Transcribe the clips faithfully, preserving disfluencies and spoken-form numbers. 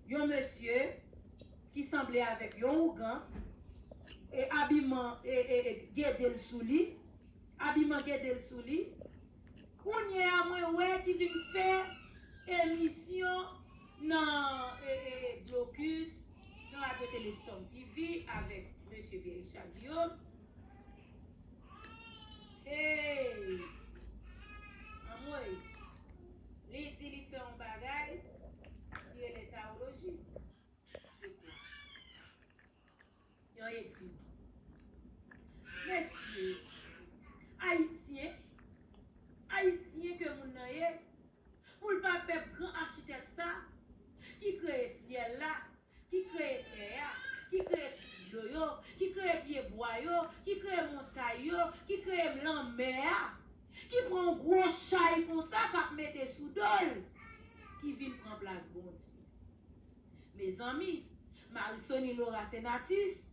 yon mesye ki sanble avèk yon ougan, e abiman e, e, e gede l sou li, abiman gede l sou li. Kounye a mwen wè ki vin fè emisyon nan e, e, e, Blocus, nan Radyo Tele Storm T V avèk mesye Pierre Richard Guillaume. Hey! Anmwey! Li di li fè yon bagay ki rele tawoloji. Yon etid. Mesye, Ayisyen, Ayisyen ke moun nan ye, pou l pa pèp gran achitèk sa, ki kreye syèl la, ki kreye tè a, ki kreye sous dlo yo, ki kreye pyebwa yo, ki kreye montay yo, ki kreye lanmè a, ki pran yon gwo chay konsa k ap mete sou do l, ki vin pran plas Bondye. Mezanmi, Marisony Laura Senatus,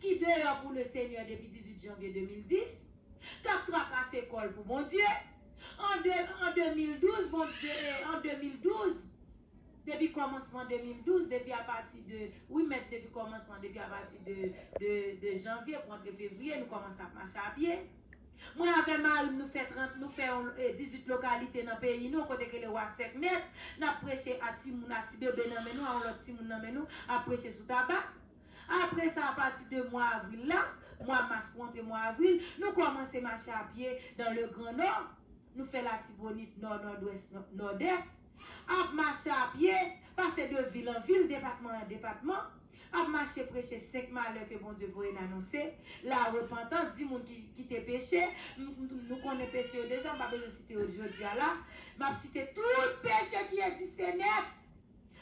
ki deyò pou Lesenyè depi dizuit janvye de mil dis, k ap trakase kò l pou Bondye, an de, an de mil douz, Bondye, an de mil douz, depi kòmansman de mil douz, depi apati de, wi, mèt, depi kòmansman, depi apati de, de, de janvye pou antre fevriye, nou kòmanse ap mache a pye. Mwen avè mari m, nou fè trant, nou fè yon, e, dizuit lokalite nan peyi nou, kote ke le wa sèk nèt, n ap preche a timoun, a ti bebe nan men nou, a yon lòt timoun nan men nou, ap preche sou tabak. Apre sa, apati de mwa avril la, mwa mas pou antre mwa avril, nou kòmanse mache a pye dans le Grand Nord. Nou fè Latibonit, Nò, Nòdwès, Nò-, Nòdès. Ap mache a pye, pase de vil an vil, depatman an depatman. Ap mache preche senk malè ke Bondye voye n anonse. La repantans, di moun ki, ki te peche. M, m, nou konnen peche yo deja, m pa bezwen site yo jodi a la. M ap site tout peche ki egziste nèt.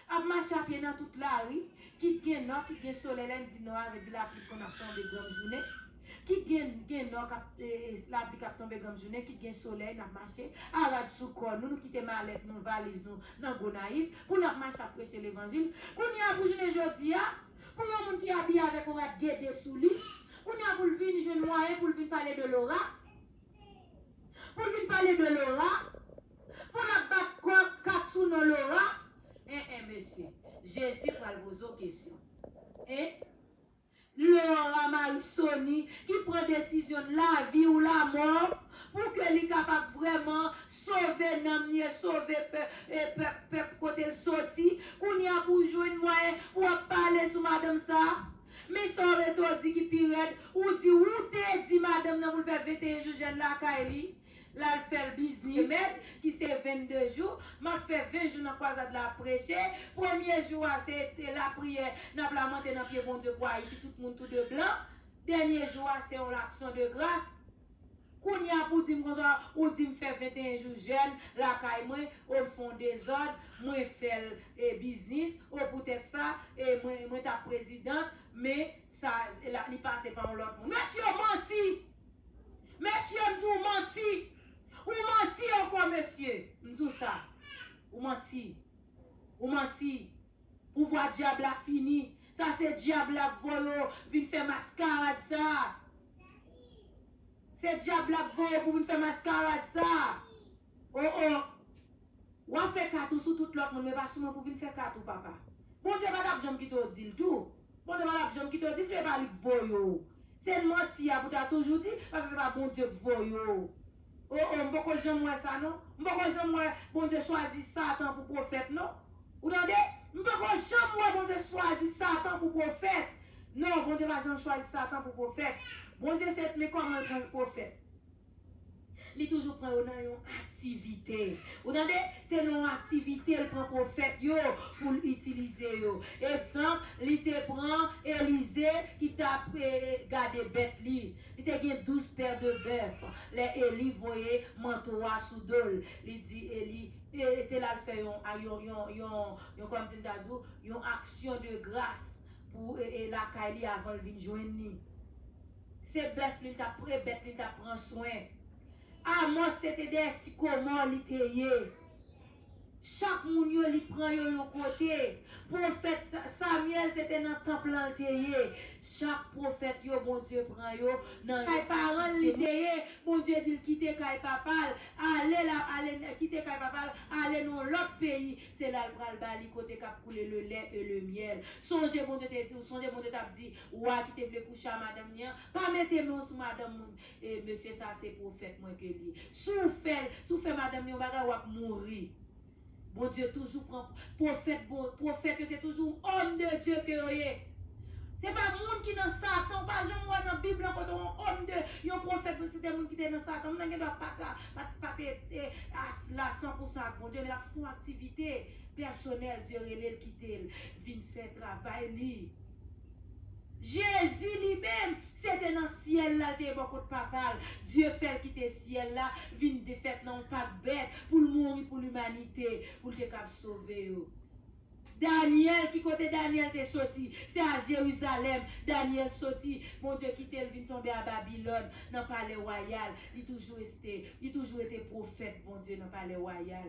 Ap mache a pye nan tout lari, kit gen nò, kit gen solèy, lè n di nò a, vle di lapli konn ap tonbe granm jounen. Kit gen, gen nò k ap, e, e, lapli k ap tonbe granm jounen, kit gen solèy, n ap mache, a rad sou kò nou, nou kite malèt nou, valiz nou nan Gonayiv, pou n ap mache ap preche levanjil. Kounye a, pou jounen jodi a, pou yon moun ki abiye avèk yon rad gede sou li, kounye a, pou l vin jwenn mwayen pou l vin pale de Laura, pou l vin pale de Laura, pou l ap bat kò kat sou non Laura, en, en, mesye, Jezi pral poze w kesyon. En? Laura Marisony ki pran desizyon lavi ou lamò pou ke li kapab vrèman sove nanm li e sove pèp, e pèp, pèp kote l soti. Kounye a pou w jwenn mwayen pou w ap pale sou madanm sa a. Men sa w rete w di ki pi rèd, ou di ou te di madanm nan pou l fè venteyen jou jèn lakay li. L al fè l biznis. Remèd ki se vennde jou, m ap fè ven jou nan kwazad la ap preche. Premye jou a se te lapriyè, n ap lamante nan pye Bondye pou Ayiti, tout moun tou de blan. Dènye jou a se yon aksyon de gras. Kounye a pou di m konsa, ou di m fè venteyen jou jèn lakay mwen, ou m fè yon dezòd, mwen fè l, e, biznis, ou poutèt sa, e, mwen, mwen t ap prezidant, men sa, e, la, li pase pa yon lòt moun. Mesye, w manti! Mesye, m di w manti! Ou manti ankò, mesye! M di w sa. Ou manti. Ou manti. Pouvwa dyab la fini. Sa se dyab la k voye w vin fè maskarad sa. Se dyab la k voye w pou vin fè maskarad sa. O, o. W ap fè kat ou sou tout lòt moun, men pa sou mwen pou vin fè kat ou, papa. Bondye pa t ap janm kite w di l tou. Bondye pa t ap janm kite w di l tou, e pa li k voye w. Se manti a pou ta toujou di, paske se pa Bondye k voye w. O, o, m poko janm wè sa, non. M poko janm wè Bondye chwazi Satan pou pwofèt, non. Ou tande? M poko janm wè Bondye chwazi Satan pou pwofèt. Non, Bondye pa janm chwazi Satan pou pwofèt. Bondye se, men kòman l pran pwofèt? Li toujou pran yo nan yon aktivite. Ou tande? Se nan yon aktivite l pran pwofèt yo pou l itilize yo. Egzanp, li te pran Elize ki t ap, e, gade bèt li. Li te gen douz pè de bèf. Lè Eli voye manto a sou do l, li di Eli, e, te l al fè yon, a, yon, yon, yon, yon, kòmsi m ta di w, yon aksyon de gras pou, e, e, lakay li avan l vin jwenn li. Se bèf li l t ap pre, bèt li l t ap pran swen. Amòs se te dèyè sikomò li te ye. Chak Moun yo, li pran yo yon kote. Pwofèt Sa- Samyèl, se te nan tanp lan l te ye. Chak pwofèt yo, Bondye pran yo nan kay paran l li te ye. Bondye di l kite kay papa l, ale la, ale, kite kay papa l, ale nan yon lòt peyi. Se la l pral ba li kote k ap koule le lè e le myèl. Sonje Bondye te di w, sonje Bondye t ap di wa ki te vle kouche a madanm li an, pa mete men w sou madanm moun, e mesye sa se pwofèt mwen ke li ye. Si w fè l, si w fè madanm li yon bagay, w ap mouri. Bondye toujou pran pwofèt, bon, pwofèt yo se toujou homme de Dieu ke yo ye. Se pa moun ki nan Satan, ou pa janm wè nan Bib lan kote yon homme de, yon pwofèt, se te moun ki te nan Satan. Moun nan gen dwa pa ta, pa, pa te, te as la san pou san ak Bondye, men l ap fè yon aktivite pèsonèl, Dye rele l, kite l vin fè travay li. Jezi li menm, se te nan syèl la, l te ye bò kot papa l. Dye fè l kite syèl la, vin defèt nan yon pak bèt pou l mouri pou limanite, pou l te kab sove yo. Danyèl, ki kote Danyèl te soti? Se a Jerizalèm Danyèl soti. Bondye kite l vin tonbe a Babilòn, nan palè wayal. Li toujou reste, li toujou rete pwofèt Bondye nan palè wayal.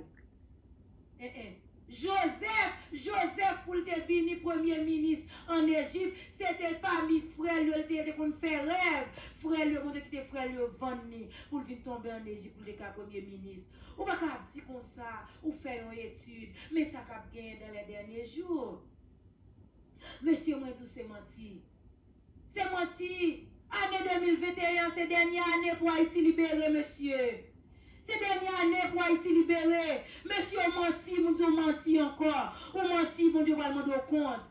En, en. Jozèf, Jozèf pou l te vini premye minis ann Ejip, se te pami frè l yo, l te, te konn fè rèv. Frè l yo, Bondye kite frè l yo vann li pou l vin tonbe ann Ejip, pou l te ka premye minis. Ou pa ka ap di konsa, ou fè yon etid, men sa k ap genyen dans les derniers jours. Mesye, mwen di w se manti. Se manti. Ane de mil venteyen an se dènye ane pou Ayiti libere, mesye. Se dènye ane pou Ayiti libere. Mesye, w manti, moun di w manti ankò. Ou manti, Bondye pral mande w kont.